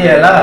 के एला?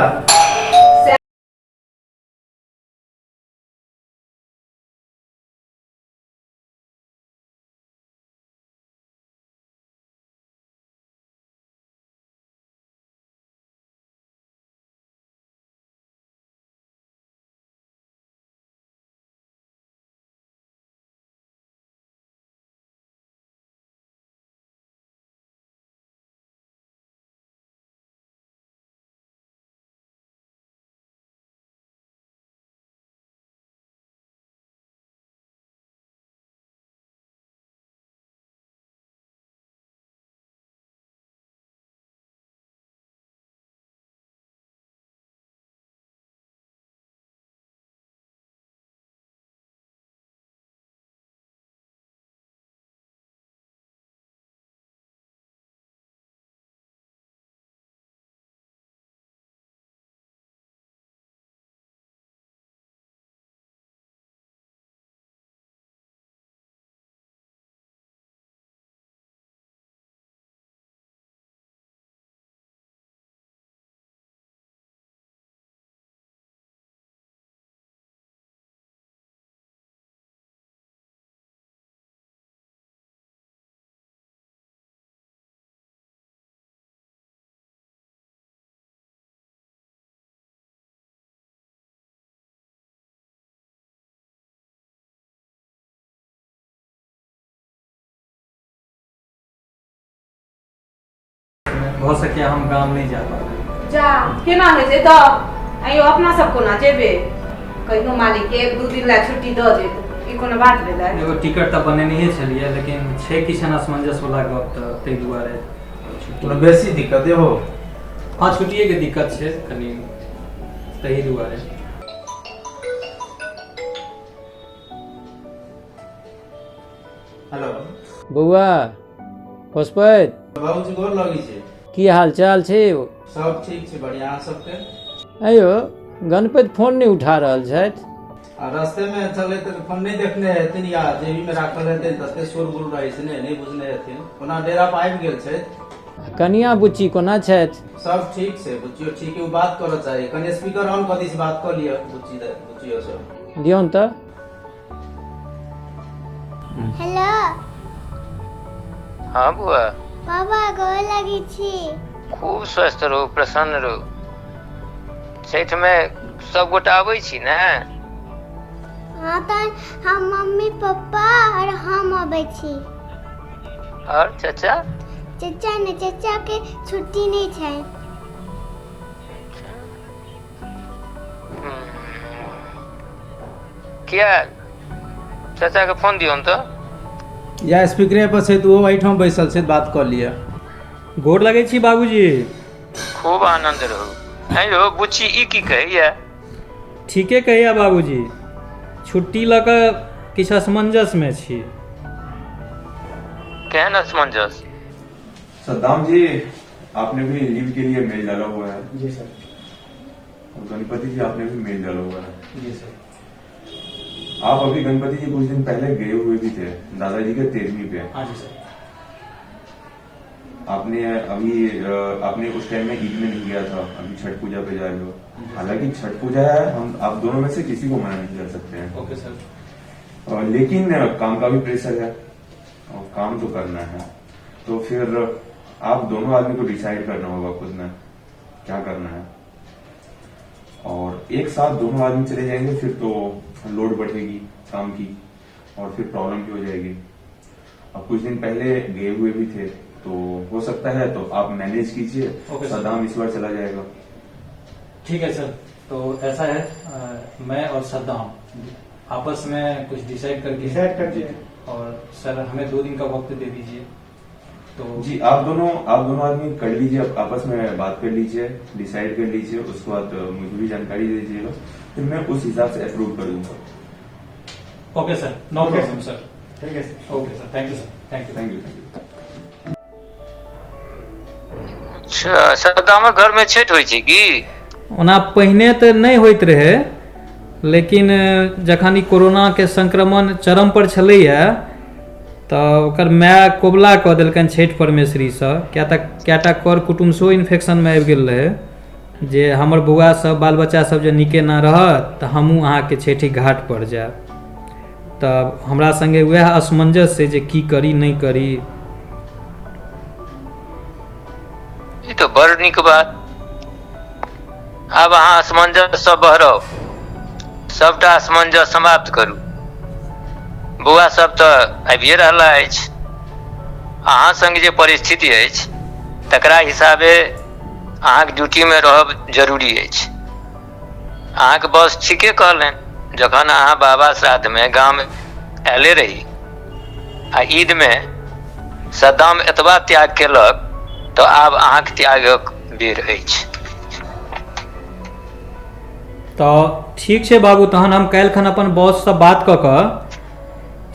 भऽ सकैए हम गाम नहि जा पाबै। जा केना हेतै तऽ आइयो अपना सब कोना जेबै? कहियो मालिक के एक दू दिन लए छुट्टी दऽ देत, ई कोनो बात भेलै? एगो टिकट तऽ बनेनहे छलियै, लेकिन छै किछु एहन असमंजस वाला गप, तऽ ताहि दुआरे छुट्टी। कोनो बेसी दिक्कत हो? हँ, छुट्टिएके दिक्कत छै कनि, ताहि दुआरे। हेलो बौआ पशुपति। बाबूजी, गोर लगै छै। की हाल चाल छै यौ? सब ठीक छै, बढ़िया। अहाँ सबके? अयो, गणपति फोन नहि उठा रहल छथि। आ रस्ते में चलैत तऽ फोन नहि देखने हेथिन या जेबी में राखल हेतै, तते शोर गुल रहै छै ने, नहि बुझने हेथिन। ओना डेरा पर आबि गेल छै। कनिया बुच्ची कोना छथि? सब ठीक छै, बुच्चियो ठीक है। ओ बात करऽ चाही, कनि स्पीकर ऑन कऽ दी, बात कऽ लिअ बुच्ची, बुच्चियो सब। दियौन तऽ। हेलो। हाँ बुआ। बाबा, गोर लगै छी। खूब स्वस्थ रहू, प्रसन्न रहू। छठिमे सबगोटा आबै छी ने? हाँ, तऽ हम, मम्मी, पप्पा और हम अबै छी। और चचा? चचा ने, चचा के छुट्टी नहि छै। किया, चाचा के फोन दियौन तऽ। या स्पीकरे पर छै तऽ ओ एहिठाम बैसल छै, बात कऽ लिअ। गोर लगै छी बाबूजी। खूब आनंद रहू। ऐं यौ बुच्ची, ई की कहैया? ठीके कहैया बाबूजी, छुट्टी लऽ कऽ किछु असमंजसमे छी। केहन असमंजस? सद्दाम जी, आपने भी लीव के लिए मेल डाला हुआ है? जी सर। और गणपति जी, आपने भी मेल डाला हुआ है? जी सर। आप अभी गणपति जी कुछ दिन पहले गए हुए भी थे दादाजी के तेरहवीं पे। हाँ जी सर। आपने अभी आपने उस टाइम में ईद में नहीं गया था, अभी छठ पूजा पे जा रहे हो। हालांकि छठ पूजा है, हम आप दोनों में से किसी को मना नहीं कर सकते हैं। Okay sir. लेकिन काम का भी प्रेशर है और काम तो करना है, तो फिर आप दोनों आदमी को डिसाइड करना होगा खुद में क्या करना है। और एक साथ दोनों आदमी चले जाएंगे फिर तो लोड बढ़ेगी काम की और फिर प्रॉब्लम भी हो जाएगी। अब कुछ दिन पहले गए हुए भी थे, तो हो सकता है, तो आप मैनेज कीजिए। Okay, sir. Saddam इस बार चला जाएगा। ठीक है सर, तो ऐसा है, मैं और सद्दाम आपस में कुछ डिसाइड करके डिसाइड करके और सर, हमें 2 दिन का वक्त दे दीजिए तो। जी, आप दोनों आदमी कर लीजिए, आपस में बात कर लीजिए, डिसाइड कर लीजिए, उसके बाद मुझे भी जानकारी दे दीजिएगा, फिर मैं उस हिसाब से अप्रूव कर दूंगा। Okay sir, no Okay, problem sir. ठीक है sir. Okay sir, thank you sir, thank you. Thank you, thank you. अच्छा, सद्दामक घरमे छठि होइ छै की? ओना पहिने तऽ नहि होइत रहै, लेकिन जखन ई कोरोनाके संक्रमण चरम पर छलैया तऽ ओकर माय कबुला कऽ देलकनि छठि परमेश्वरीसँ, किया तऽ कएटा कर कुटुम्ब सेहो इन्फेक्शनमे आबि गेल रहै। जे हमर बौआ सब बाल बच्चा सब जे नीके ना रहत तऽ हमहूँ अहाँके छठि घाट पर जायब। तऽ हमरा सङ्गे वएह असमंजस छै जे की करी नहि करी। ई तऽ बड़ नीक बात। आब अहाँ असमंजससँ बहराउ, सभटा असमंजस समाप्त करू। बौआ सब तऽ आबिए रहला अछि। अहाँ संग जे परिस्थिति अछि तकरा हिसाबे अहाँके ड्यूटीमे रहब जरूरी अछि। अहाँके बॉस ठीके कहलनि, जखन अहाँ बाबा श्राद्धमे गाम आयले रही आ ईदमे सद्दाम एतबा त्याग केलक तऽ आब अहाँके त्यागक बेर अछि। तऽ ठीक छै बाबू, तहन हम काल्हिखन अपन बॉससँ बात कऽ कऽ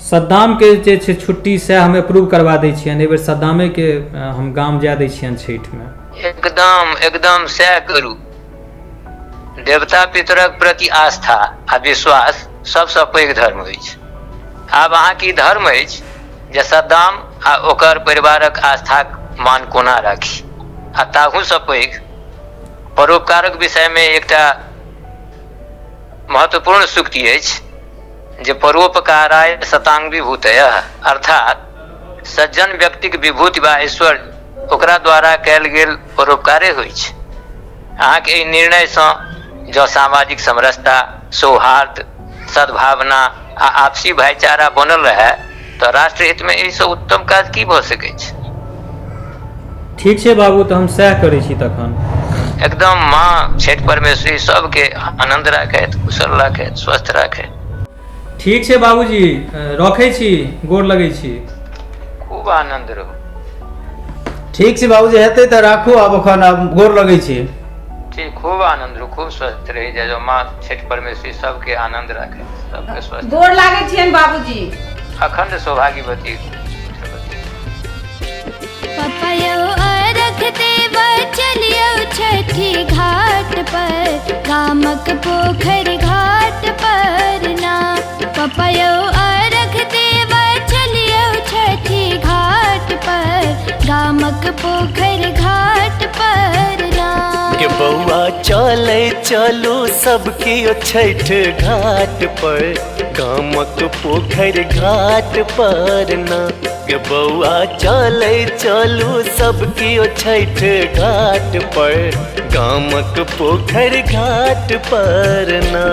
सद्दामके जे छै छुट्टी से हम अप्रूव करवा दै छियनि। एहि बेर सद्दामेके हम गाम जाय दै छियनि छठिमे। एकदम एकदम सएह करू। देवता पितरक प्रति आस्था आ विश्वास सबसँ पैघ धर्म अछि। आब अहाँके ई धर्म अछि जे सद्दाम आ ओकर परिवारक आस्थाक मान कोना राखी, आ ताहूसँ पैघ परोपकारक विषयमे एकटा महत्वपूर्ण सूक्ति अछि जे परोपकाराय सतांग विभूतय, अर्थात सज्जन व्यक्तिक विभूति वा ऐश्वर्य ओकरा द्वारा कयल गेल परोपकारे होइछ। अहाँके एहि निर्णयसँ जँ सामाजिक समरसता, सौहार्द, सद्भावना आ आपसी भाईचारा बनल रहए तऽ राष्ट्रहितमे एहिसँ उत्तम काज की भऽ सकैछ? ठीक छै बाबू, तऽ हम सएह करै छी तखन। एकदम माँ छठि परमेश्वरी सबके आनंद राखथि, कुशल राखथि, स्वस्थ राखथि। ठीक छै बाबूजी, रखै छी, गोर लगै छी। खूब आनंद रहू। ठीक छै बाबूजी, हेतै तऽ राखू आब एखन, आब गोर लगै छी। ठीक, खूब आनंद रहू, खूब स्वस्थ रही। जय जय माँ छठि परमेश्वरी सबके आनंद राखथि, सबके स्वस्थ। गोर लागै छियनि बाबूजी। अखंड सौभाग्यवती। पापा यौ अर्घ देबऽ चलियौ छठि घाट पर, गामक पोखरि घाट पर ना। पापा यौ अर्घ देबऽ चलियौ छठि घाट पर, गामक पोखरि घाट पर ना। के बौआ चले चलू सब कियो छठ घाट पर, गामक पोखरि घाट पर ना। के बौआ चले चलू सब कियो छठ घाट पर, गामक पोखरि घाट पर ना।